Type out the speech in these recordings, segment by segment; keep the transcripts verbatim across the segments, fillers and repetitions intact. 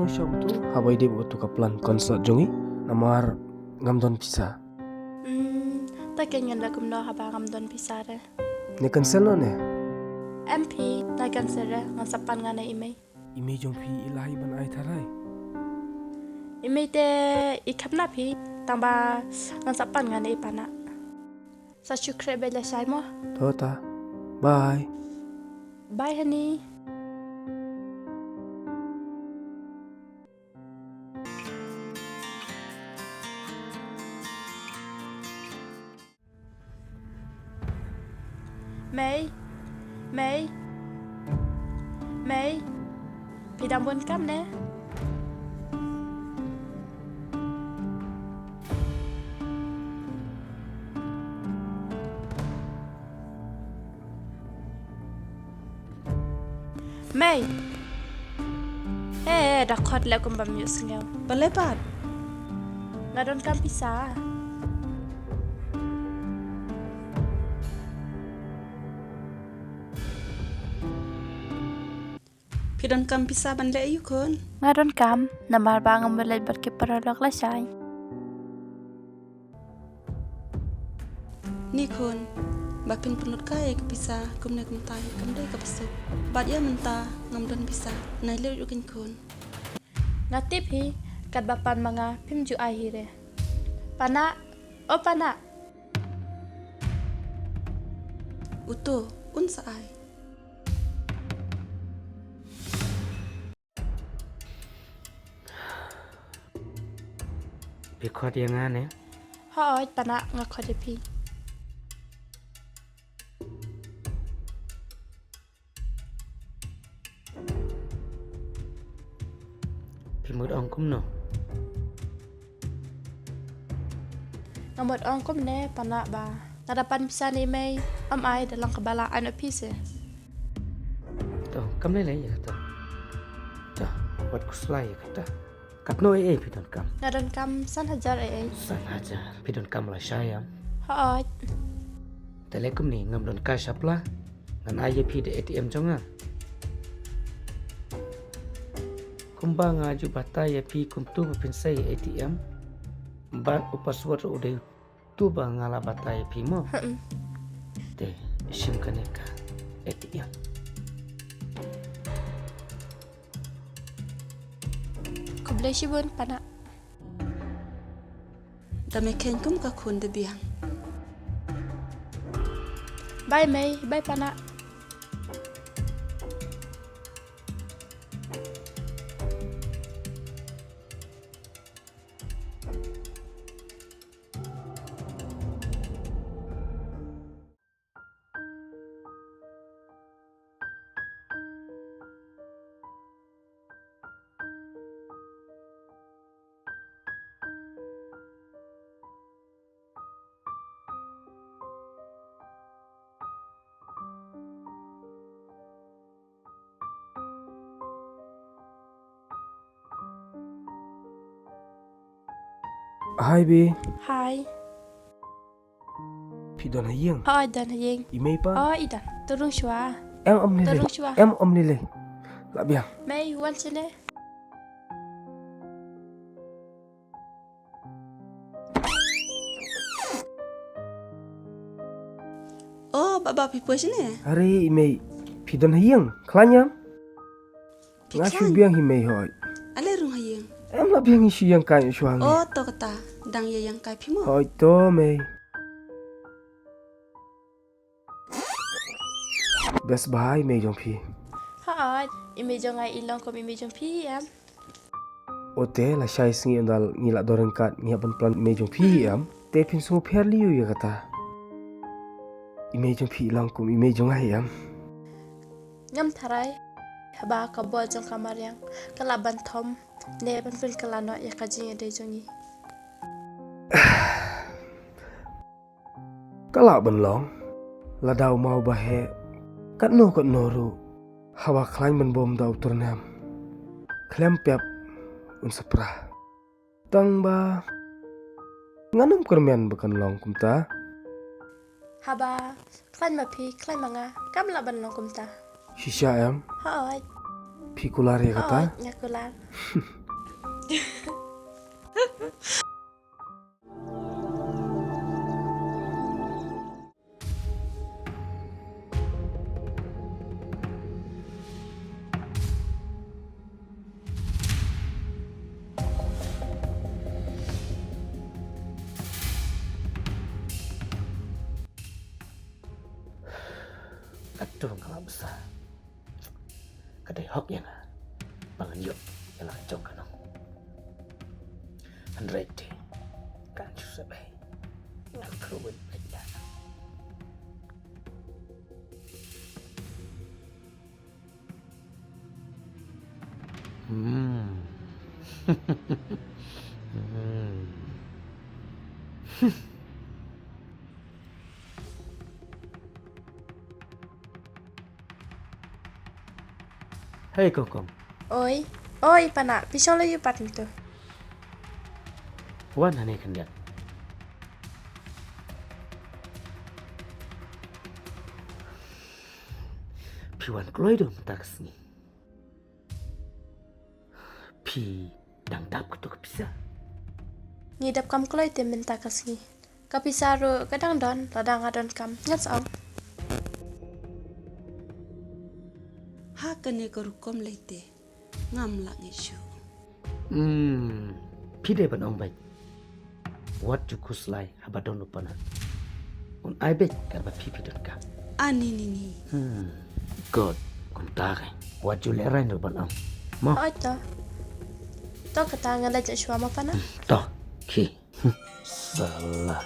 Shong tu haba i dei ba tu ka plan concert jong i, namar ngam don pisa. Hmm, ta ken ngan da kumno haba ngam don pisa re. Ne cancel noh ne? Em phi, na cancel re, ngan sa pan nga na i mei. I mei jong phi i la hi ban ai tharai. I mei te i khapna phi, tang ba ngan sa pan nga na i pana. Sa shu khreh beit lashai mo. To ta. Bye. Bye honey. Mei, Mei, Mei, phi dang bun kam ne? Mei. He, da khot leh kum bam ïohsngew. Balei pat? Nga donkam pisa. Phi donkam pisa ban leh aïu khun? Nga donkam, namar ba ngam leit bad ki paralok lashai. Ni khun, ba phin pynlut kai ïa ka pisa kumne kumtai kam dei kaba suk. Bad ïa mynta ngam don pisa, nai leh ruh khun. Nga tip hi, katba pan ma nga phim ju ai hi re. Pana, o pana. Uto, un sa ai. Phi khot ïa nga ne? Hooid, pana nga khot ïa phi. Phi mut ong kumno? Nga mut ong kumne pana ba nga da pan pisa na i mei, ym ai da long kaba lah ai na phi se. To, kam lei lei ïa kata. To, wat khuslai ïa kata. Katno ei ei phi donkam? Nga donkam san hajar ei ei. San hajar. Phi donkam lashai em? Hooid. Te lei kumne ngam don cash shapla. Ngan ai ïa phi da A T M jong nga. Kumba nga ju batai ïa phi kumto ba phin sei A T M. Bad u password u dei uto ba nga la batai ïa phi mo. Hmm. Te shim kane ka A T M. Khublei shibun pana. Da me kheiñ kum ka khun da biang. Bye mei, bye pana. Hi, Bi. Hi. Phi don ha ïing? Hooid, don ha ïing. I mei pat? Oh, i don. To rung shuwa. Em, ym lei lei. To rung shuwa. Em, ym lei lei. Lah biang. Mei, wan shane. Oh, baba phi poi shane? Are i mei, phi don ha ïing, khlaiñ em? Phi khlaiñ? Nga shu biang hi mei hooid. Ale rung ha ïing. Em lah biang hi shu ïeng kai shuwa ngi. Oh, to kata, dang ïa ïeng kai phi mo? Hooid to mei. Best bha i mei jong phi. Hooid, i mei jong nga i long kum i mei jong phi em. Ote lashai sngi ynda ngi la don ryngkat ngi hap ban plan i mei jong phi em. Te phin sngewpher lei ïa kata. I mei jong phi i long kum i mei jong nga em. Ngam tharai haba ka bor jong ka mariang ka lah ban thom ne ban pynkylla noh ïa ka jingïadei jong ngi. Ka lah ban long, lada u maw ba heh, katno katno ruh, haba khlaiñ ban bom da u tyrnem, khlem pep un sa pra. Tang ba ngan ym kyrmen ba kan long kumta. Haba khlaiñ ma phi, khlaiñ ma nga, kam lah ban long kumta. Shisha em? Hooid. Phi kular ïa kata? Hooid, nga kular. Katto nga la bsa. Ka dei hok ïa nga ba ngan ïoh ïa la ka jong ka nong. Hynrei te kan shu sa bei. Ngan kyrwit beit ïa. Hmm. Hmm. Hei Kongkong. Oi, oi Pana, phi shong la ïa pat mynta? Wan hangne khyndiat. Phi wan kloi dum mynta ka sngi. Phi dang dap kato ka pisa? Ngi dap kam kloi te mynta ka sngi. Ka pisa ruh ka dang don, lada nga don kam ngan sa ong. Ha kane ka rukom lei te ngam lah ngeit shuh. Hmm, phi dei ban ong beit. Wat ju khuslai haba don u Pana. Un ai beit katba phi phi donkam. Ani ni ni. Hmm. Good. Kumta ka. Wat ju lehrain ruh ban ong. Mo. Oi to. To kata ngan leit shuwa mo Pana. Hmm. To. Ki. Hmm. Sala.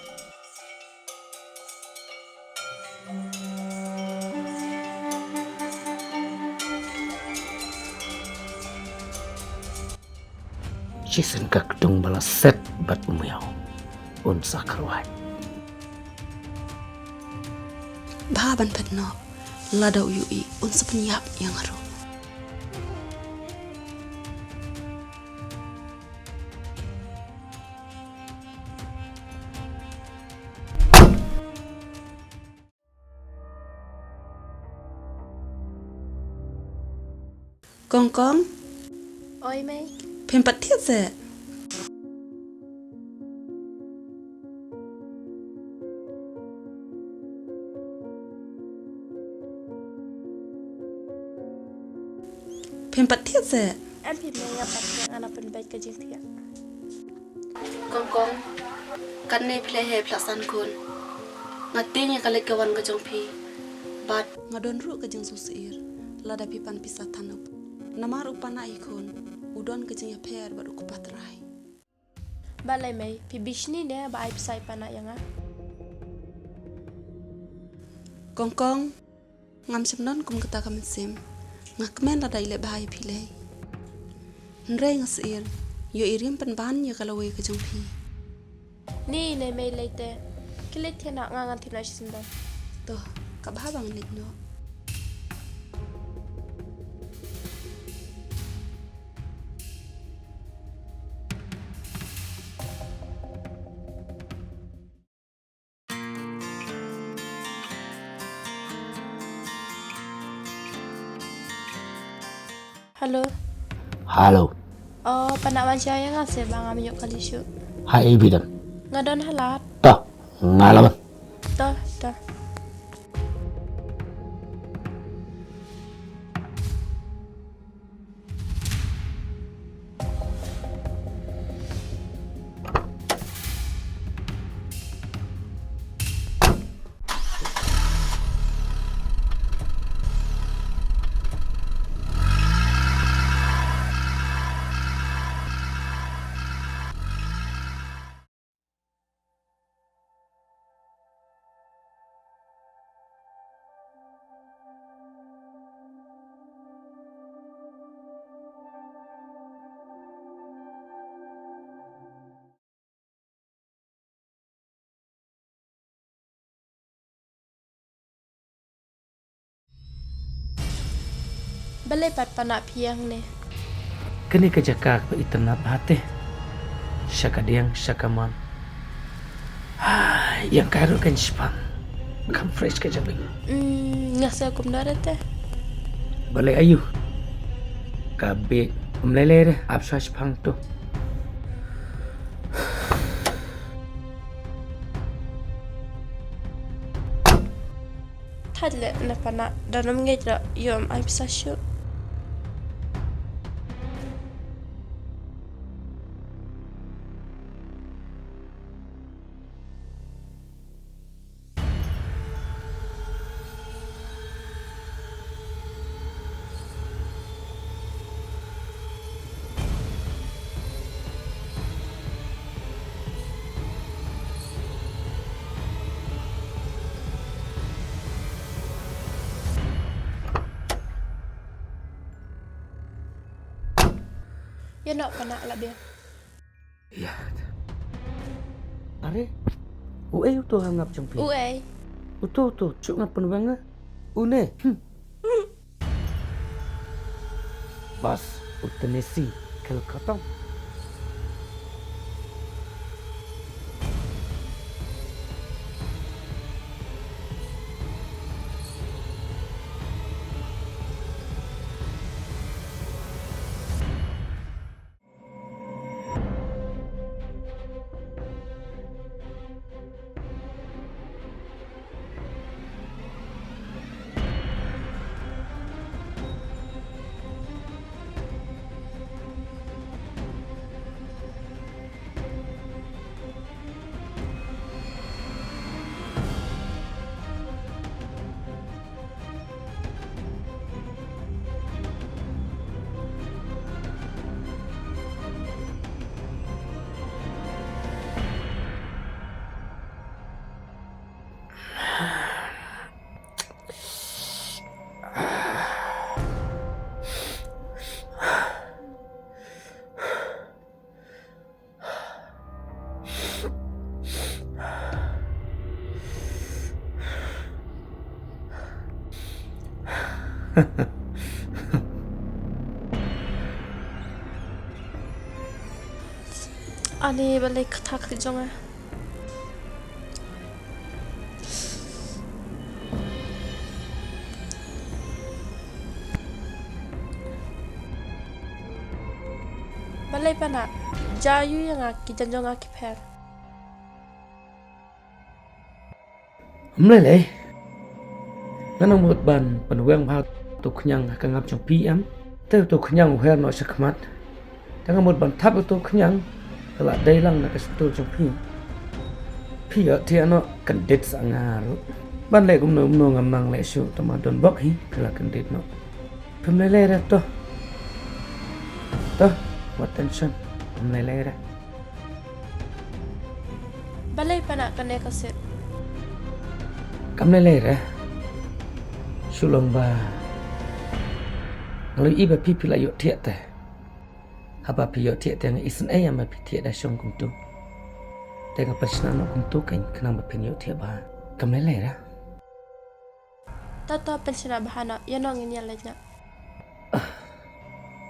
Shisien ka ktung ba la set bad u miaw un sa kyrwai. Bha ban phet noh, lada u ïohi un sa pynïap ïa nga ruh. Kong Kong. Oi mei. Phim pat thied se. Phim pat thied se. Em phim ne ïa pat thied, nga na pynbeit ka jingthied. Kong Kong, katne phi la heh phi la san khun. Nga tieng ïa ka leit ka wan ka jong phi. Bad nga don ruh ka jingsngewsyier lada phi pan pisa than u Pana. Namar u Pana hi khun, u don ka jingïapher bad u kpa trai. Balei mei, phi bishni ne ba ai pisa i Pana ïa nga? Kong Kong, ngam shym don kum kata ka mynsiem. Nga kmen lada i leh bha ïa phi lei. Hynrei nga syier, ïoh i rim pynban ïa ka lawei ka jong phi. Ni ne mei lei te. Ki leit thied noh, nga ngan thied noh shisien bha. To, ka bha ba ngan leit noh. Hello. Hello. Oh, Pana wan sha ïa nga se ba ngam ïoh kali shuh. Ha i bidang. Nga don ha lad. To, nga la wan. To, to. Balei pat Pana phi ïa hangne? Kane ka jaka kaba itynnad bha te. Sha ka diang, sha ka man. Ah, ïa ka ruh kan shipang. Kham fresh ka jabi. Hmm, nga sa kumno re te. Balei ayu? Ka bit um lele re, ap sha shipang to. Hat le na pana da nam ngej ra yom ai pisa shu. Ïa noh pana la biang. Ïa. Are. U ei uto ha ngap jong phi. U ei. Uto uto chuk ngap pynweng nga. Une. Hmm. Bas, u Tennessee, khel khatam. Ani balei kata kata jong nga. Balei pana, ja ïu ïa nga ki jan jong nga ki pher. Ym lei lei. Nga nang mut ban pynweng bha uto khñiang ha ka ngap jong phi em. Te uto khñiang u her noh sha khmat. Te nga mut ban thap uto khñiang. Ka la dei lang na ka shyntur jong phi. Phi ïohthiah noh kyndit sa nga ruh. Ban leh kumno kumno ngam nang leh shuh, tang ba don bok hi ka la kyndit noh. Phim lei lei re to. To, wat tension. Phim lei lei re. Balei pana kane ka sit? Kam lei lei re. Shu long ba nga la ïohi ba phi phi la ïohthiah te. Haba phi ïohthiah te nga isynei ïa ba phi thiah da shong kumto. Te nga pynshna noh kumto keiñ khnang ba phin ïohthiah bha. Kam lei lei re. To to pynshna bha noh, ïa noh ngin ïa leit noh.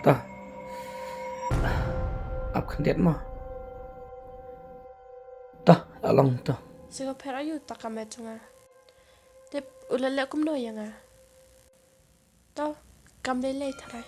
To. Ap khyndiat mo. To, la long to. Shu ka pher aïu ta ka met jong nga. Tip u la leh kumno ïa nga. To, kam lei lei tharai.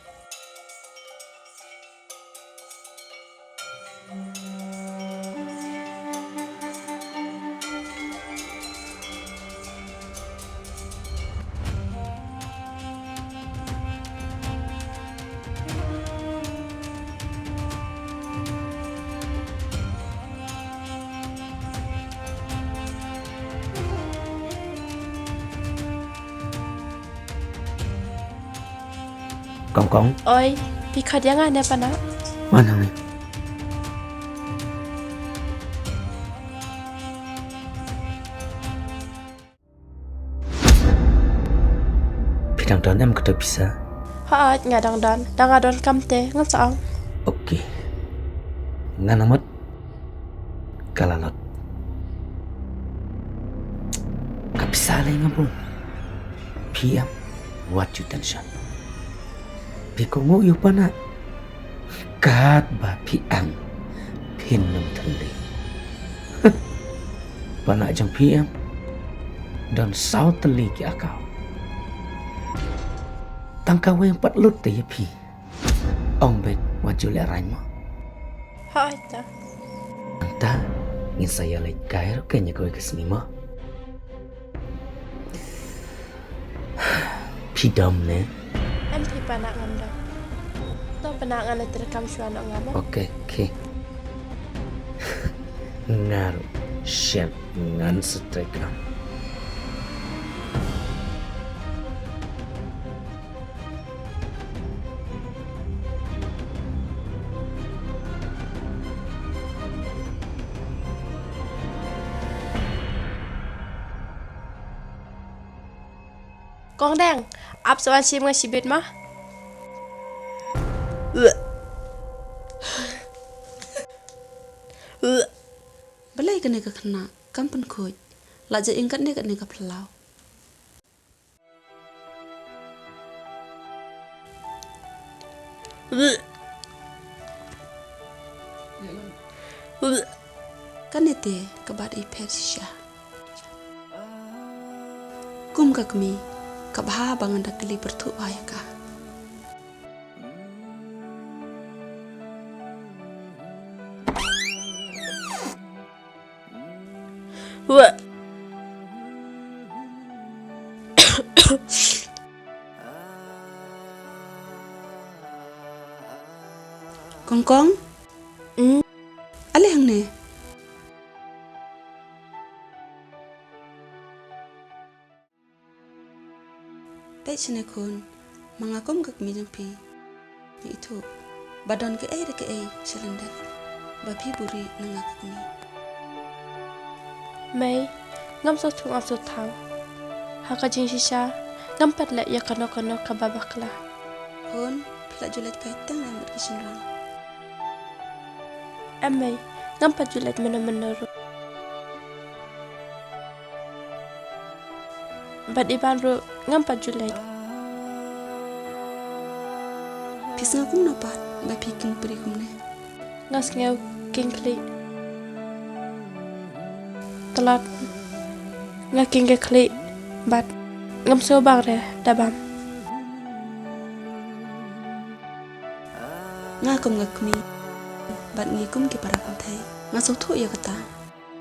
Kong kong. Oi, phi khot ïa nga ne pana? Wan hangne. Phi dang don em kato pisa? Hooid, nga dang don. Dang nga don kamte, ngan sa ong. Okay. Nga namut. Ka la lut. Ka pisa lei nga bun. Phi em, wat ju tension. Phi kohnguh ïa u pana. Katba phi ang, phin ym thylli. Pana jong phi em, don saw tylli ki account. Tang kawei pat lut te ïa phi. Ong beit wat ju lehraiñ mo. Hooid ta. Nangta ngin sa ïaleit kai ruh keiñ ïa kawei ka sngi mo. Ki dom ne? Em phi pana ngam dom. To pana ngan treikam shuwa noh nga mo. Okay, okay. Nga ruh shen ngan sa treikam. Kong Deng, ap sa wan shim nga shibit ma. Balei kane ka khynnah kam pynkhuid, la jia ïing katne katne ka phyllaw. Kane te ka bat i pher shisha. Kum ka kmie, ka bha ba ngan da kylli pyrthuh bha ïa ka. Wa. Kong Kong? Hmm? Ale hangne. Peit shane khun, ma nga kum ka kmie jong phi, nga ithuh ba don kaei re kaei sha lyndet ba phi buhrieh na nga ka kmie. Mei, ngam sngewthuh ngam sngewthaw. Ha ka jingshisha ngam pat leh ïa kano kano kaba bakla. Khun, phi la ju leit kai teng lang bad ki shynrang. Em mei, ngam pat ju leit mynno mynno ruh. Bad i Ban ruh ngam pat ju leit. Phi sngew kumno pat ba phi king pri kumne? Nga sngew king khlieh. Tlot, nga king ka khlieh bad ngam sngew bang re da bam. Nga kum ka kmie bad ngi kum ki para kynthei, nga sngewthuh ïa kata.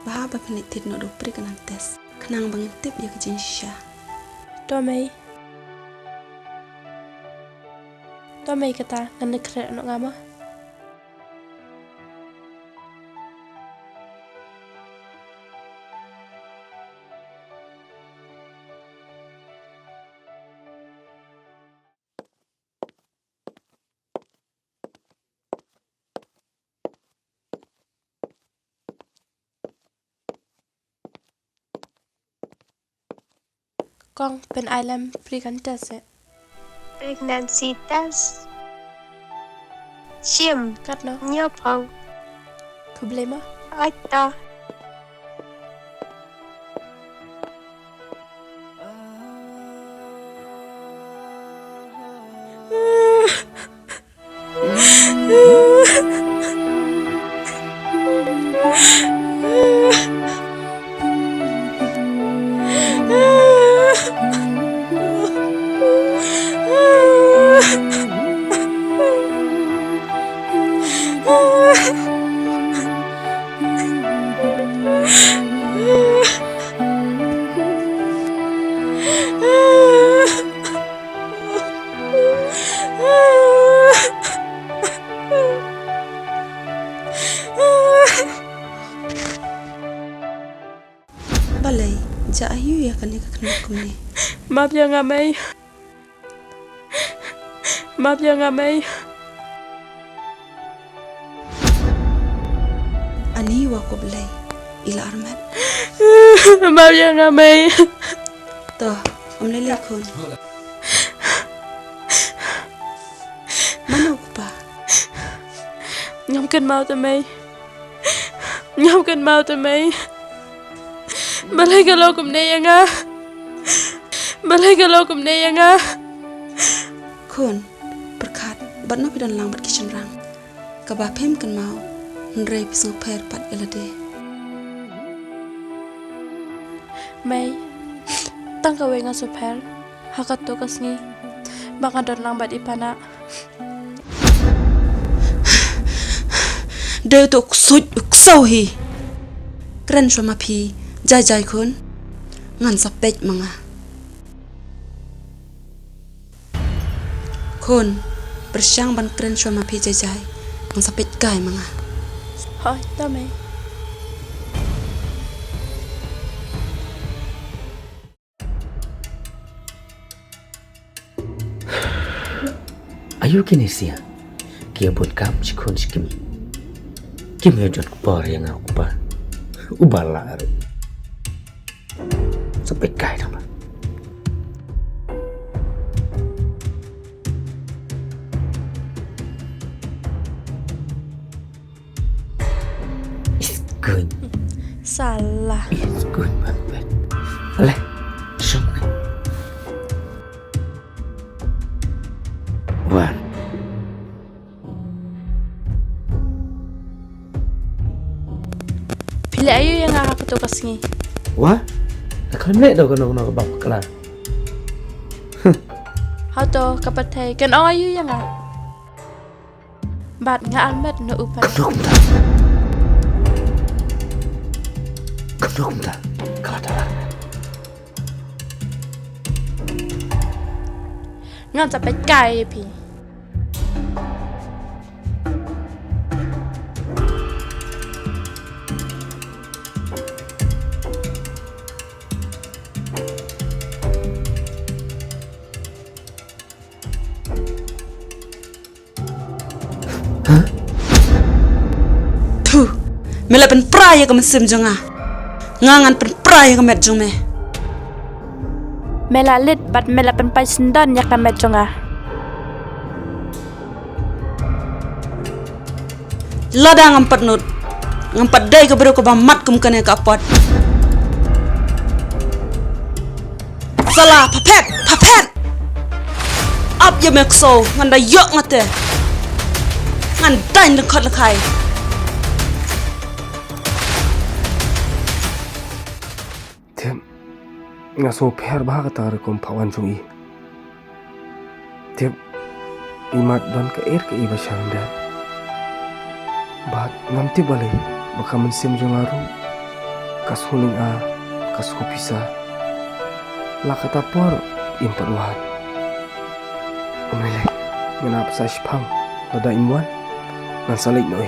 Bha ba phin leit thied noh da u Pregnant Test khnang ba ngin tip ïa ka jingshisha. To mei. To mei, kata ngan khreh noh nga ma. Kong, pynai lem Pregnant Test eh? Pregnancy test. Shim. Katno? Hynñiew phew. Khublei ma. Oi to. Balei, jia aïu ïa kane ka khynnah kumne? Map ïa nga mei. Map ïa nga mei. Ani wa ko Blei, i la armet. Map ïa nga mei. To, ym lei lei khun. Mano u kpa? Ngam kynmaw te mei. Ngam kynmaw te mei. Balei ka long kumne ïa nga? Balei ka long kumne ïa nga? Khun, pyrkhat, bad no phi don lang bad ki shynrang? Kaba phim kynmaw, hynrei phi sngewpher pat ïa lade. Mei, tang kawei nga sngewpher ha kato ka sngi ba nga don lang bad i Pana. Dei uto u ksuid u ksew hi. Kren shuwa ma phi, jai jai khun. Ngan sa peit ma nga. Khun, pyrshang ban kren shuwa ma phi jai jai. Ngan sa peit kai ma nga. Hooid, to mei. Aïu kine sia ki ïa bud kam shi khun shi kmie. Kim ïa jot por ïa nga u kpa uba lah ruh. Sa peit kai tang ba. Is good. Salah. Is good, man. Leh, shong ni. Wan. Phi leh aïu ïa nga ha kato ka sngi? Wa? Ka khlem leh da kano kano ka bap ka kla. Hato ka pyrthei kan ong aïu ïa nga? Bad nga armet na u pat. Kumno kumta? Kumno kumta? Ka la dala. Ngan sa peit kai ïa phi. Thu, me la pynpra ïa ka mynsiem jong nga. Nga ngan pynpra ïa ka met jong me. Me la leit bad me la pynpait syndon ïa ka met jong nga. Lada ngam pat nud, ngam pat dei ka briew kaba mat kum kane ka apot. Sala, pha phet, pha phet. Ap ïa me kso, ngan da ïoh nga te. Ngan dang lyngkhot lyngkhai. Tip, nga sngewpher bha kata ka rukom phah wan jong i. Tip, imat don kaei kaei ba shah ym dei. Bad ngam tip balei ba ka mynsiem jong nga ruh ka sngewlynga, ka sngewpisa. La kata por im pat wan. Ym lei lei, ngan ap sa shiphang, lada im wan ngan sa leit noh hi.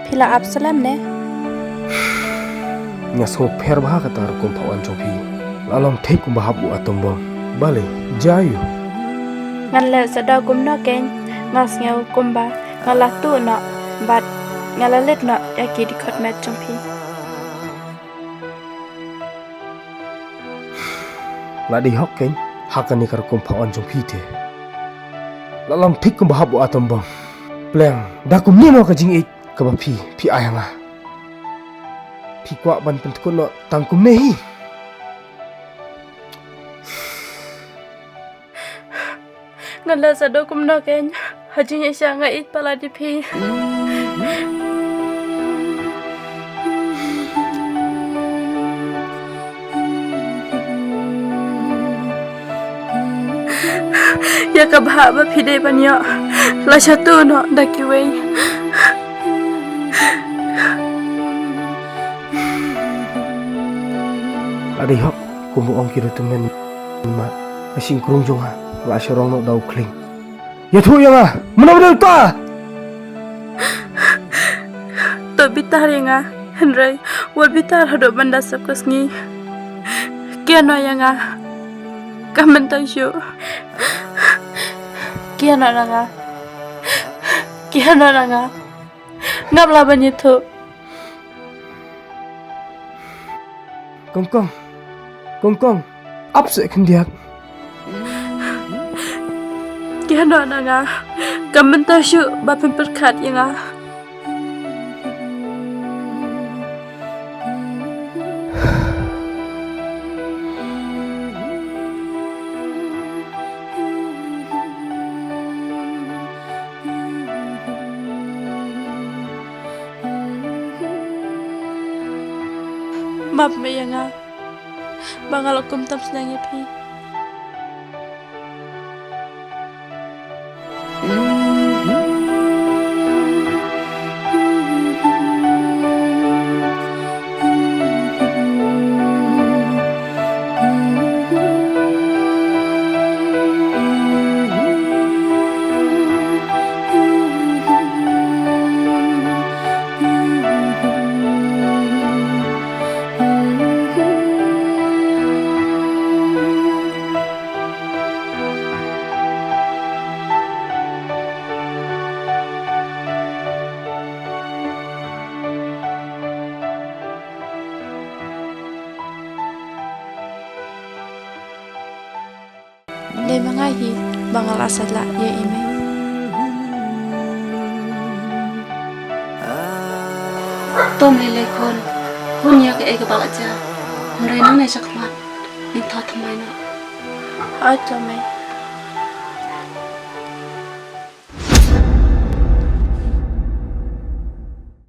Phi la ap slem ne? Nga sngewpher bha kata rukom phah wan jong phi. La long thik kumba hap u atom bom. Balei, jia aiu? Ngan leh sa da kumno kein, nga sngew kumba nga la tuh noh bad nga la leit noh ïa ki dkhot met jong phi. La dei hok kein ha kane ka rukom phah wan jong phi te. La long thik kumba hap u atom bom. Pleng da kumne mo ka jingïeit kaba phi, phi ai ha nga. Phi kwah ban pyndkut noh tang kumne hi. Ngan leh sa da kumno kein, ha jingïasha nga ïeit palat ïa phi. Ïa ka bhah ba phi dei ban ïoh la shah tuh noh da kiwei. La dei hok kumba ong ki ruh tymmen, ma, ka shynkrung jong nga la shah rong noh da u khlieng. Ïathuh ïa nga, mano ba dei uta? To bitar ïa nga, hynrei wat bitar haduh ban da sep ka sngi. Kian noh ïa nga, ka mynta shuh. Kian noh na nga, kian noh na nga. Ngam lah ban ïathuh. Kong Kong, Kong Kong, ap seh khyndiat. Kian noh na nga, ka mynta shuh ba pynpyrkhat ïa nga. Map me ïa nga ba nga la kum tam sniang ïa phi. ba nga la salah ïa i mei. To mei lei khun, hun ïa kaei kaba la jia. Hynrei nangne shakhmat ngin thoh thymmai noh. Hooid to mei.